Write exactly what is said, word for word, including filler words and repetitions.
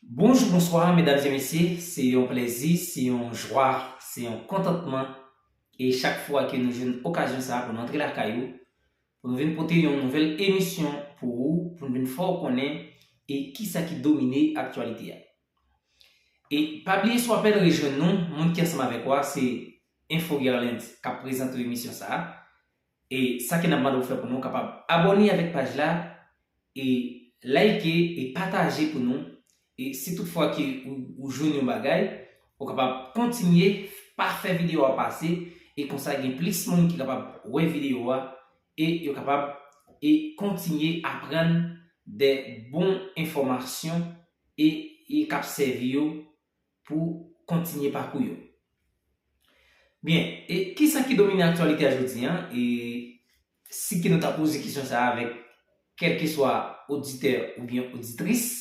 Bonjou, bonswa, medam e mesye. Se yon plèzi, se yon jwa, se yon kontantman. E chak fwa ke nou jwenn okazyon sa a pou nou antre lakay ou, pou nou vin pote yon nouvèl emisyon pou ou, pou nou vin fè w konnen e kisa ki domine aktyalite a. E pa bliye, si w apèn rejwenn nou, moun ki ansanm avèk ou a, se Info Guerlands k ap prezante w emisyon sa a. E sa ke n ap mande w fè pou nou, w kapab abòne avèk paj la, e like, e pataje pou nou. E si tout fwa ke ou, ou jwenn yon bagay, ou kapab kontinye pa fè videyo a pase, e konsa gen plis moun ki kapab wè videyo a, e yo kapab e kontinye aprann de bon enfòmasyon e, e k ap sèvi yo pou kontinye pakou yo. Byen, e kisa ki domine aktyalite a jodi a? E si ke nou ta poze kesyon sa a avèk kèlkeswa oditè oubyen oditris,